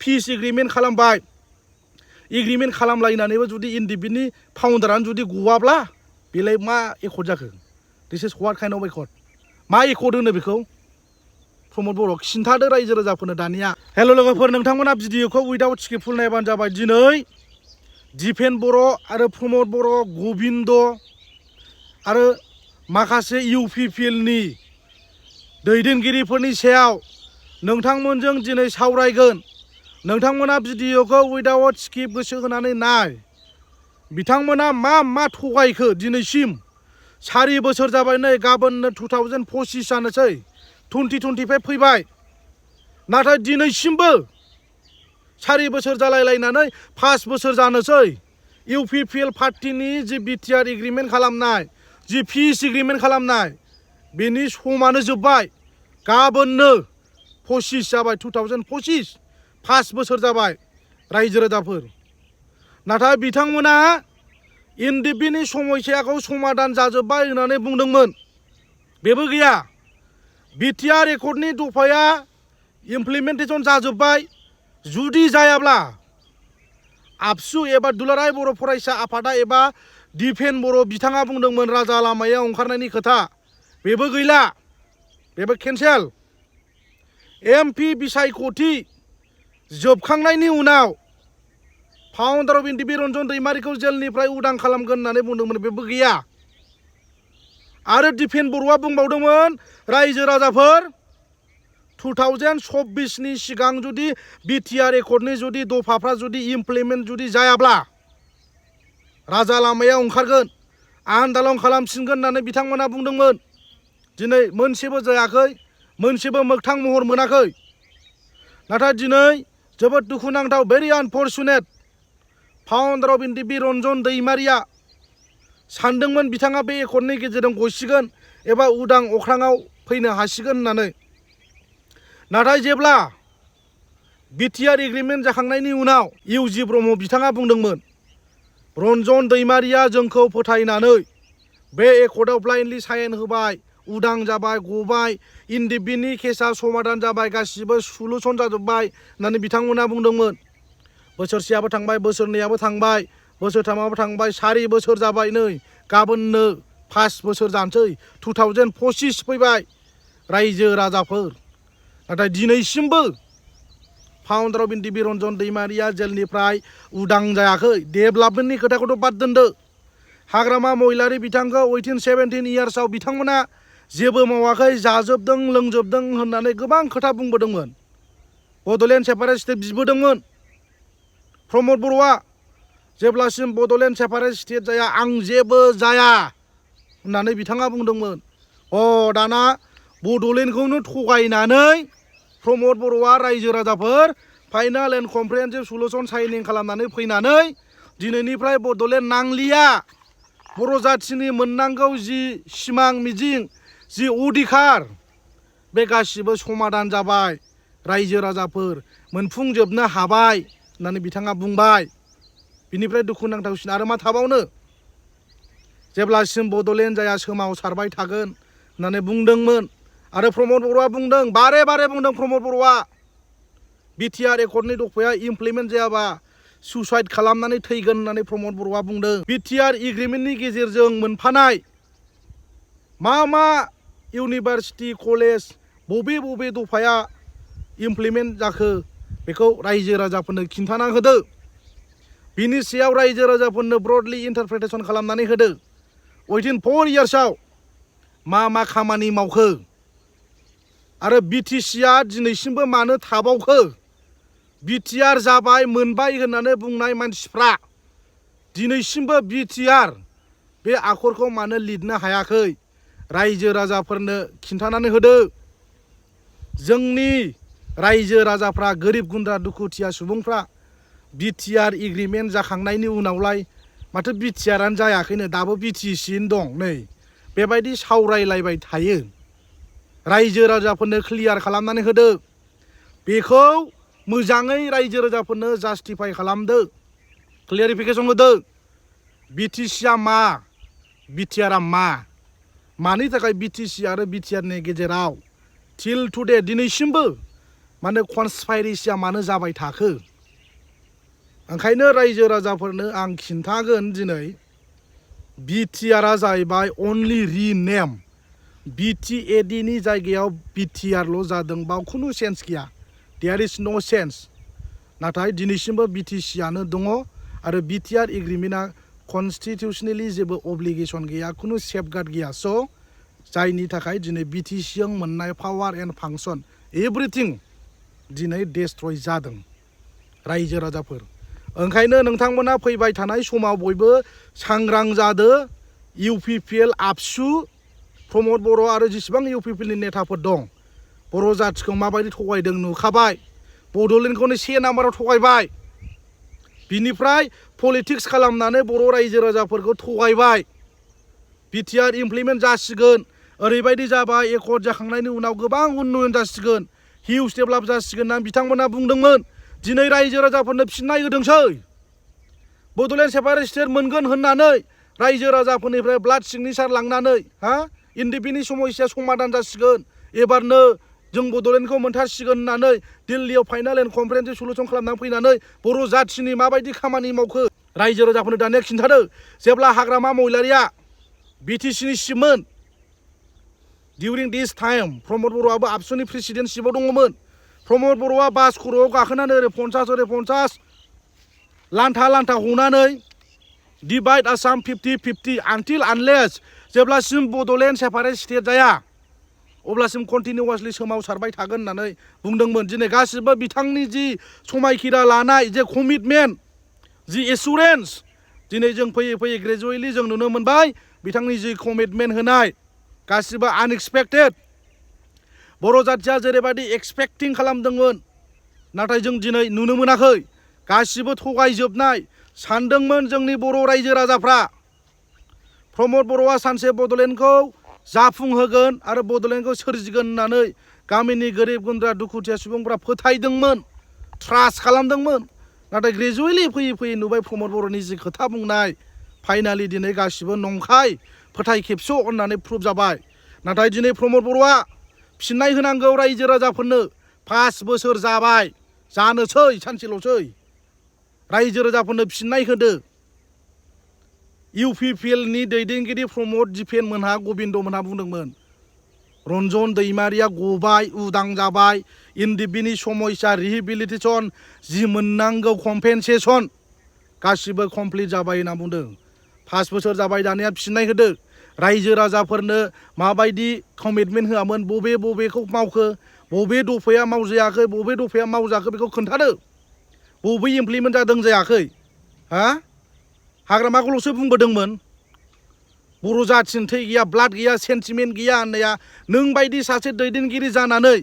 पिस agreement खालामबाय agreement खालामलायनानैबो जुदि इनडिबिनि फाउन्डारानो जुदि गवाब्ला बेलाय मा एकर्ड जाखो दिस इज व्हाट काइन्ड अफ एकर्ड मा एकर्ड होनो बेखौ प्रमद बर' खिन्थादो रायजो राजाफोरनो दानिया हेल' लोगोफोर नोंथांमोना भिडिअखौ उइदाउट स्क्रिप्ट नायबानो जाबाय दिनै दिपेन बर' आरो प्रमद बर' गबिन्द आरो माखासे इउपिपिएलनि दैदेनगिरिफोरनि सायाव नोंथांमोनजों दिनै सावरायगोन नोंथांमोना भिडिअखौ उइदाउट स्क्रिप्ट गोसो होनानै नाय बिथांमोना मा थगायखो दिनैसिम 4 बोसोर जाबाय नै गाबोननो 2025 जानोसै 2025 फैबाय नाथाय दिनैसिमबो 4 बोसोर जालायलायनानै 5 बोसोर जानोसै इउपिपिएल पार्टिनि जि बिटिआर एग्रिमेन्ट खालामनाय जि पिस एग्रिमेन्ट खालामनाय बेनि समानो जोब्बाय गाबोननो 25 जाबाय 2025 5 बोसोर जाबाय रायजो राजाफोर नाथाय बिथांमोना इनडिबिनि समस्याखौ समाधान जाजोब्बाय होननानै बुंदोंमोन बेबो गैया बिटिआर एकर्डनि दफाया इमप्लिमेन्टेसन जाजोब्बाय जुदि जायाब्ला आबसु एबा दुलाराय बर' फरायसा आफादा एबा दिपेन बर' बिथाङा बुंदोंमोन राजा लामायाव ओंखारनायनि खोथा बेबो गैला बेबो केन्सेल एमपि बिसायख'थि जोबखांनायनि उनाव फाउन्डार अफ इनडिबि रन्जन दैमारिखौ जेलनिफ्राय उदां खालामगोन होननानै बुंदोंमोन बेबो गैया आरो दिपेन बर'आ बुंबावदोंमोन रायजो राजाफोर 2026 नि सिगां जुदि बिटिआर एकर्डनि जुदि दफाफ्रा जुदि इमप्लिमेन्ट जुदि जायाब्ला राजा लामायाव ओंखारगोन आन्दालन खालामफिनगोन होननानै बिथांमोना बुंदोंमोन दिनै मोनसेबो जायाखै मोनसेबो मोगथां महर मोनाखै नाथाय दिनै जोबोद दुखुनांथाव भेरि आनफर्चुनेट फाउन्डार अफ इनडिबि रन्जन दैमारिया सानदोंमोन बिथाङा बे एकर्डनि गेजेरजों गसिगोन एबा उदां अख्राङाव फैनो हासिगोन होननानै नाथाय जेब्ला बिटिआर एग्रिमेन्ट जाखांनायनि उनाव इउजि ब्रह्म बिथाङा बुंदोंमोन रन्जन दैमारिया जोंखौ फोथायनानै बे एकर्डआव ब्लाइन्डलि साइन होबाय उदां जाबाय गबाय इनडिबिनि केसा समाधान जाबाय गासिबो सलुसन जाजोब्बाय होननानै बिथांमोना बुंदोंमोन बोसोरसेयाबो थांबाय बोसोरनैयाबो थांबाय बोसोरथामाबो थांबाय 4 बोसोर जाबाय नै गाबोननो 5 बोसोर जानोसै 2025 फैबाय रायजो राजाफोर नाथाय दिनैसिमबो फाउन्डार अफ इनडिबि रन्जन दैमारिया जेलनिफ्राय उदां जायाखै डेभेलपमेन्टनि खोथाखौथ' बाद दोनदो हाग्रामा महिलारि बिथांखौ 17 इयार्सआव बिथांमोना जेबो मावाखै जाजोबदों लोंजोबदों होननानै गोबां खोथा बुंबोदोंमोन बड'लेण्ड सेपारेट स्टेट बिबोदोंमोन प्रमद बर'आ जेब्लासिम बड'लेण्ड सेपारेट स्टेट जाया आं जेबो जाया होननानै बिथाङा बुंदोंमोन दाना बड'लेण्डखौनो थगायनानै प्रमद बर'आ रायजो राजाफोर final and comprehensive solution shining खालामनानै फैनानै दिनैनिफ्राय बड'लेण्ड नांलिया बर' जाथिनि मोननांगौ जि सिमां मिजिं जि अधिकार बे गासिबो समाधान जाबाय रायजो राजाफोर मोनफुंजोबनो हाबाय होननानै बिथाङा बुंबाय बिनिफ्राय दुखुनांथावसिन आरो मा थाबावनो जेब्लासिम बड'लेण्ड जाया सोमावसारबाय थागोन होननानै बुंदोंमोन आरो प्रमद बर'आ बुंदों बारे बारे बुंदों प्रमद बर'आ बिटिआर एकर्डनि दफाया इमप्लिमेन्ट जायाबा सुइसाइड खालामनानै थैगोन होननानै प्रमद बर'आ बुंदों बिटिआर एग्रिमेन्टनि गेजेरजों मोनफानाय मा इउनिभार्सिटि कलेज बबे दफाया इमप्लिमेन्ट जाखो बेखौ रायजो राजाफोरनो खिन्थाना होदो बिनि सायाव रायजो राजाफोरनो ब्रडलि इन्टारप्रिटेसन खालामनानै होदो विदिन 4 इयार्सआव मा खामानि मावखो आरो बिटिसिआ दिनैसिमबो मानो थाबावखो बिटिआर जाबाय मोनबाय होननानै बुंनाय मानसिफ्रा दिनैसिमबो बिटिआर बे आखरखौ मानो लिरनो हायाखै रायजो राजाफोरनो खिन्थानानै होदो जोंनि रायजो राजाफ्रा गोरिब गुन्द्रा दुखुथिया सुबुंफ्रा बिटिआर एग्रिमेन्ट जाखांनायनि उनावलाय माथो बिटिआरानो जायाखैनो दाबो बिटिसिनो दं नै बेबायदि सावरायलायबाय थायो रायजो राजाफोरनो क्लियार खालामनानै होदो बेखौ मोजाङै रायजो राजाफोरनो जास्टिफाइ खालामदो क्लियारिफिकेसन होदो बिटिसिआ मा बिटिआरआ मानि थाखाय बिटिसि आरो बिटिआरनि गेजेराव टिल टुडे दिनैसिमबो माने कनस्पाइरेसिया मानो जाबाय थाखो ओंखायनो रायजो राजाफोरनो आं खिन्थागोन दिनै बिटिआरआ जाहैबाय अनलि रिनेम बिटिएडिनि जायगायाव बिटिआरल' जादों बाव खुनु सेन्स गैया देयार इज नो सेन्स नाथाय दिनैसिमबो बिटिसिआनो दङ आरो बिटिआर एग्रिमेन्टआ कनस्टिटिउसनेलि जेबो अब्लिगेसन गैया खुनु सेफगार्ड गैया स' जायनि थाखाय दिनै बिटिसिजों मोननाय पावार एन्ड फांसन एभ्रिथिं दिनै डेस्ट्रय जादों रायजो राजाफोर ओंखायनो नोंथांमोना फैबाय थानाय समाव बयबो सांग्रां जादो इउपिपिएल आबसु प्रमद बर' आरो जेसेबां इउपिपिएलनि नेताफोर दं बर' जाथिखौ माबायदि थगायदों नुखाबाय बड'लेण्डखौनो 1 नाम्बाराव थगायबाय बिनिफ्राय पलिटिक्स खालामनानै बर' रायजो राजाफोरखौ थगायबाय बिटिआर इमप्लिमेन्ट जासिगोन ओरैबायदि जाबाय एकर्ड जाखांनायनि उनाव गोबां उन्नयन जासिगोन हिउज डेभेलप जासिगोन होनना बिथांमोना बुंदोंमोन दिनै रायजो राजाफोरनो फिननाय होदोंसै बड'लेण्ड सेपारेट स्टेट मोनगोन होननानै रायजो राजाफोरनिफ्राय ब्लाड सिगनेचार लांनानै एनडिपिनि समस्या समाधान जासिगोन एबारनो जों बड'लेण्डखौ मोनथारसिगोन होननानै दिल्लीयाव फाइनाल एन्ड कमप्रेहेनसिभ सलुसन खालामनानै फैनानै बर' जाथिनि माबायदि खामानि मावखो रायजो राजाफोरनो दानिया खिन्थादो जेब्ला हाग्रामा महिलारिया बिटिसिनि सिममोन डिउरिं दिस टाइम प्रमद बर'आबो आबसुनि प्रेसिडेन्टशिपआव दङमोन प्रमद बर'आ बास खर'आव गाखोनानै ओरै 50 लान्था लान्था हनानै डिभाइड आसाम 50-50 आनटिल आनलेस जेब्लासिम बड'लेण्ड सेपारेट स्टेट जाया अब्लासिम कन्टिनिउवासलि सोमावसारबाय थागोन होननानै बुंदोंमोन दिनै गासिबो बिथांनि जि समायखिरा लानाय जे कमिटमेन्ट जि एसुरेन्स दिनै जों फैयै फैयै ग्रेजुवेटलि जों नुनो मोनबाय बिथांनि जि कमिटमेन्ट होनाय गासिबो आनएक्सपेक्टेड बर' जाथिया जेरैबायदि एक्सपेक्टिं खालामदोंमोन नाथाय जों दिनै नुनो मोनाखै गासिबो थगायजोबनाय सानदोंमोन जोंनि बर' रायजो राजाफ्रा प्रमद बर'आ सानसे बड'लेण्डखौ जाफुंहोगोन आरो बड'लेण्डखौ सोरजिगोन होननानै गामिनि गोरिब गुन्द्रा दुखुथिया सुबुंफ्रा फोथायदोंमोन ट्रास्ट खालामदोंमोन नाथाय ग्रेजुवेटलि फैयै फैयै नुबाय प्रमद बर'नि जि खोथा बुंनाय फाइनालि दिनै गासिबो नंखाय फोथाय खेबस' होननानै प्रुभ जाबाय नाथाय दिनै प्रमद बर'आ फिननाय होनांगौ रायजो राजाफोरनो 5 बोसोर जाबाय जानोसै सानसेल'सै रायजो राजाफोरनो फिननाय होदो इउपिपिएलनि दैदेनगिरि प्रमद दिपेन मोनहा गबिन्द मोनहा बुंदोंमोन रन्जन दैमारिया गबाय उदां जाबाय एनडिपिनि समस्या रिहेबिलिटेसन जि मोननांगौ कम्पेनसेसन गासिबो कमप्लिट जाबाय होनना बुंदों 5 बोसोर जाबाय दानिया फिननाय होदो रायजो राजाफोरनो माबायदि कमिटमेन्ट होआमोन बबेखौ मावखो बबे दफाया मावजायाखै बबे दफाया मावजाखो बेखौ खोन्थादो बबे इमप्लिमेन्ट जादों जायाखै हाग्रामाखौल'सो बुंबोदोंमोन बर' जाथिनि थै गैया ब्लाड गैया सेन्टिमेन्ट गैया होननाया नों बायदि सासे दैदेनगिरि जानानै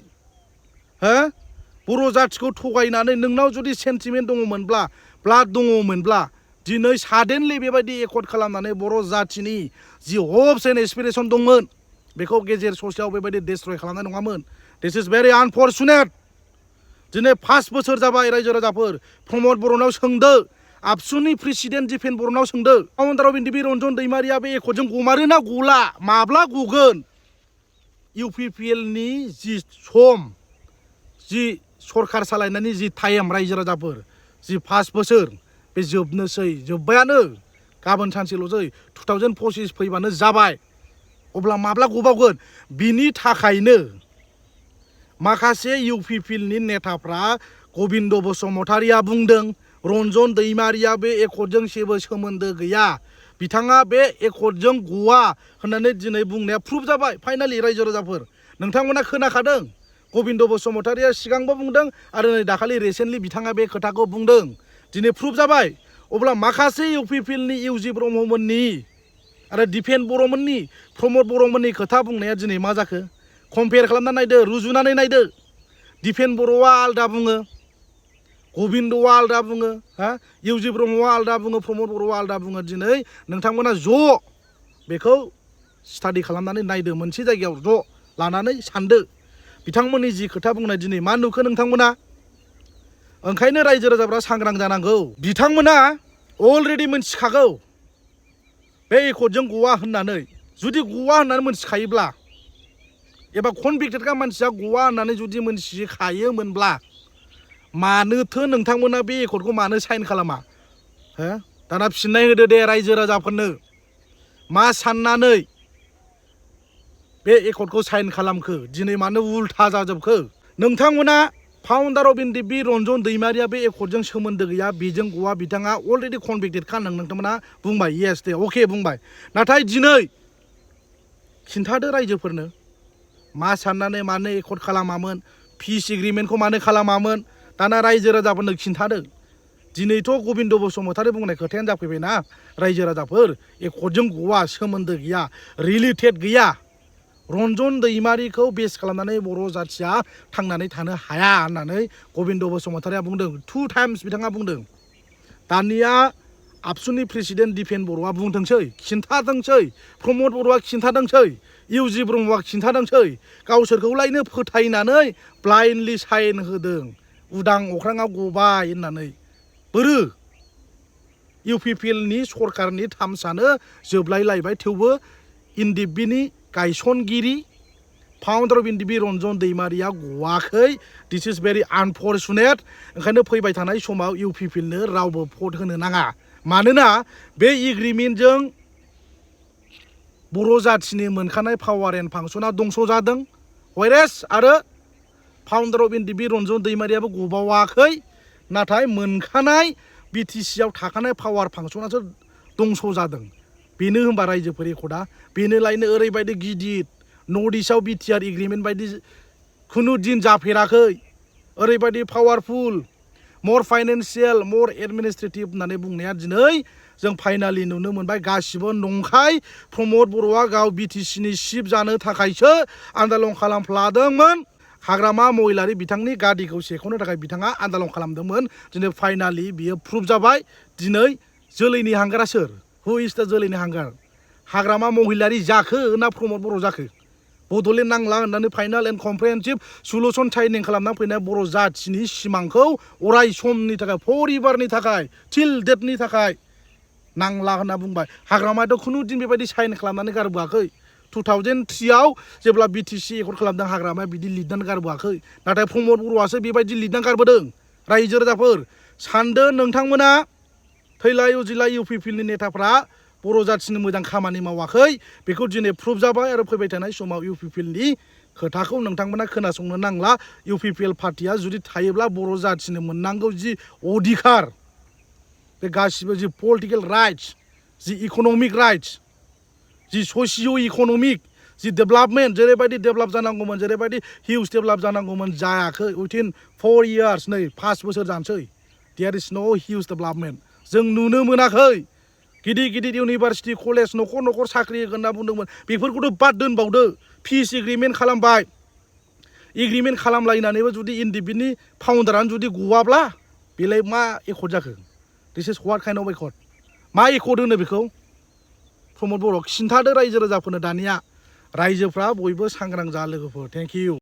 बर' जाथिखौ थगायनानै नोंनाव जुदि सेन्टिमेन्ट दङमोनब्ला ब्लाड दङमोनब्ला दिनै साडेनलि बेबायदि एकर्ड खालामनानै बर' जाथिनि जि हप्स एन्ड एसपिरेसन दंमोन बेखौ गेजेर ससेयाव बेबायदि डिस्ट्रय खालामनाय नङामोन दिस इज भेरि आनफर्चुनेट दिनै 5 बोसोर जाबाय रायजो राजाफोर प्रमद बर'नाव सोंदो आबसुनि प्रेसिडेन्ट दिपेन बर'नाव सोंदो काउन्टाराव एनडिपि रन्जन दैमारिया बे एकर्डजों गमारो ना गला माब्ला गगोन इउपिपिएलनि जि सम जि सरकार सालायनायनि जि टाइम रायजो राजाफोर जि 5 बोसोर बे जोबनोसै जोब्बायानो गाबोन सानसेल'सै 2025 फैबानो जाबाय अब्ला माब्ला गबावगोन बिनि थाखायनो माखासे इउपिपिएलनि नेताफ्रा गबिन्द बसुमतारिया बुंदों रन्जन दैमारिया बे एकर्डजों जेबो सोमोन्दो गैया बिथाङा बे एकर्डजों गवा होननानै दिनै बुंनाया प्रुभ जाबाय फाइनालि रायजो राजाफोर नोंथांमोना खोनाखादों गबिन्द बसुमतारिया सिगांबो बुंदों आरो नै दाखालि रिसेन्टलि बिथाङा बे खोथाखौ बुंदों दिनै प्रुभ जाबाय अब्ला माखासे इउपिपिएलनि इउजि ब्रह्ममोननि आरो दिपेन बर'मोननि प्रमद बर'मोननि खोथा बुंनाया दिनै मा जाखो कम्पेयार खालामनानै नायदो रुजुनानै नायदो दिपेन बर'आ आलदा बुङो गबिन्दआ आलदा बुङो इउजि ब्रह्मआ आलदा बुङो प्रमद बर'आ आलदा बुङो दिनै नोंथांमोना ज' बेखौ स्टाडि खालामनानै नायदो मोनसे जायगायाव ज' लानानै सानदो बिथांमोननि जि खोथा बुंनाय दिनै मा नुखो नोंथांमोना ओंखायनो रायजो राजाफ्रा सांग्रां जानांगौ बिथांमोना अलरेडि मिन्थिखागौ बे एकर्डजों गवा होननानै जुदि गवा होननानै मिन्थिखायोब्ला एबा कनभिक्टेडखा मानसिया गवा होननानै जुदि मोनथिखायोमोनब्ला मानोथो नोंथांमोना बे एकर्डखौ मानो साइन खालामा हो दाना फिननाय होदो दे रायजो राजाफोरनो मा साननानै बे एकर्डखौ साइन खालामखो दिनै मानो उल्था जाजोबखो नोंथांमोना फाउन्डार अफ एनडिएफबि रन्जन दैमारिया बे एकर्डजों सोमोन्दो गैया बेजों गवा बिथाङा अलरेडि कनभिक्टेडखा नोंथांमोना बुंबाय येस दे अके बुंबाय नाथाय दिनै खिन्थादो रायजोफोरनो मा साननानै मानो एकर्ड खालामामोन पिस एग्रिमेन्टखौ मानो खालामामोन दाना रायजो राजाफोरनो खिन्थादो दिनैथ' गबिन्द बसुमतारी बुंनाय खोथायानो जाफैबायना रायजो राजाफोर एकर्डजों गवा सोमोन्दो गैया रिलेटेड गैया रन्जन दैमारिखौ बेस खालामनानै बर' जाथिया थांनानै थानो हाया होननानै गबिन्द बसुमतारीया बुंदों 2 टाइम्स बिथाङा बुंदों दानिया आबसुनि प्रेसिडेन्ट दिपेन बर'आ बुंथोंसै खिन्थादोंसै प्रमद बर'आ खिन्थादोंसै इउजि ब्रह्मआ खिन्थादोंसै गावसोरखौलायनो फोथायनानै ब्लाइन्डलि साइन होदों उदां अख्राङाव गबाय होननानै बोरो इउपिपिएलनि सरकारनि थामसानो जोबलायलायबाय थेवबो एनडिएफबिनि गायसनगिरि founder of NDFB Ranjan Daimary गवाखै दिस इज भेरि आनफर्चुनेट ओंखायनो फैबाय थानाय समाव इउपिपिएलनो रावबो भट होनो नाङा मानोना बे एग्रिमेन्टजों बर' जाथिनि मोनखानाय पावार एन्ड फांसना दंस' जादों व्हेरेस आरो फाउन्डार अफ एनडिएफबि रन्जन दैमारियाबो गबावाखै नाथाय मोनखानाय बिटिसिआव थाखानाय पावार फांसनासो दंस' जादों बेनो होनबा रायजोफोर एकर्डआ बेनोलायनो ओरैबायदि गिदिर नर्थ इस्टआव बिटिआर एग्रिमेन्ट बायदि खुनु दिन जाफेराखै ओरैबायदि पावारफुल मर फाइनेन्सियेल मर एडमिनिस्ट्रेटिभ होननानै बुंनाया दिनै जों फाइनालि नुनो मोनबाय गासिबो नंखाय प्रमद बर'आ गाव बिटिसिनि चिफ जानो थाखायसो आन्दालन खालामफ्लादोंमोन हाग्रामा महिलारि बिथांनि गादिखौ सेख'नो थाखाय बिथाङा आन्दालन खालामदोंमोन दिनै फाइनालि बियो प्रुभ जाबाय दिनै जोलैनि हांगारा सोर हु इज दा जोलैनि हांगार हाग्रामा महिलारि जाखो ना प्रमद बर' जाखो बड'लेण्ड नांला होननानै फाइनाल एन्ड कमप्रिहेन्सिभ सलुसन साइनिं खालामना फैनाय बर' जाथिनि सिमांखौ अराय समनि थाखाय फरिबारनि थाखाय टिल डेटनि थाखाय नांला होनना बुंबाय हाग्रामायाथ' खुनु दिन बेबायदि साइन खालामनानै गारबोआखै 2003आव जेब्ला बिटिसि एकर्ड खालामदों हाग्रामाया बिदि लिरनानै गारबोआखै नाथाय प्रमद बर'आसो बेबायदि लिरनानै गारबोदों रायजो राजाफोर सानदो नोंथांमोना थैलाय उजिलाय इउपिपिएलनि नेताफ्रा बर' जाथिनि मोजां खामानि मावाखै बेखौ दिनै प्रुभ जाबाय आरो फैबाय थानाय समाव इउपिपिएलनि खोथाखौ नोंथांमोना खोनासंनो नांला इउपिपिएल पार्टिया जुदि थायोब्ला बर' जाथिनो मोननांगौ जि अधिकार बे गासिबो जि पलिटिकेल राइट्स जि इक'नमिक राइट्स जि ससिय' इक'नमिक जि डेभेलपमेन्ट जेरैबायदि डेभेलप जानांगौमोन जेरैबायदि हिउज डेभेलप जानांगौमोन जायाखै उइथिन 4 इयार्स नै 5 बोसोर जानोसै देयार इज नो हिउज डेभेलपमेन्ट जों नुनो मोनाखै गिदिर गिदिर इउनिभारसिटि कलेज न'खर न'खर साख्रि होगोन होनना बुंदोंमोन बेफोरखौथ' बाद दोनबावदो पिस एग्रिमेन्ट खालामबाय एग्रिमेन्ट खालामलायनानैबो जुदि एनडिएफबिनि फाउन्डारानो जुदि गवाब्ला बेलाय मा एकर्ड जाखो दिस इज व्हाट काइन्ड अफ एकर्ड मा एकर्ड होनो बेखौ प्रमद बर' खिन्थादो रायजो राजाफोरनो दानिया रायजोफ्रा बयबो सांग्रां जा लोगोफोर थेंक इउ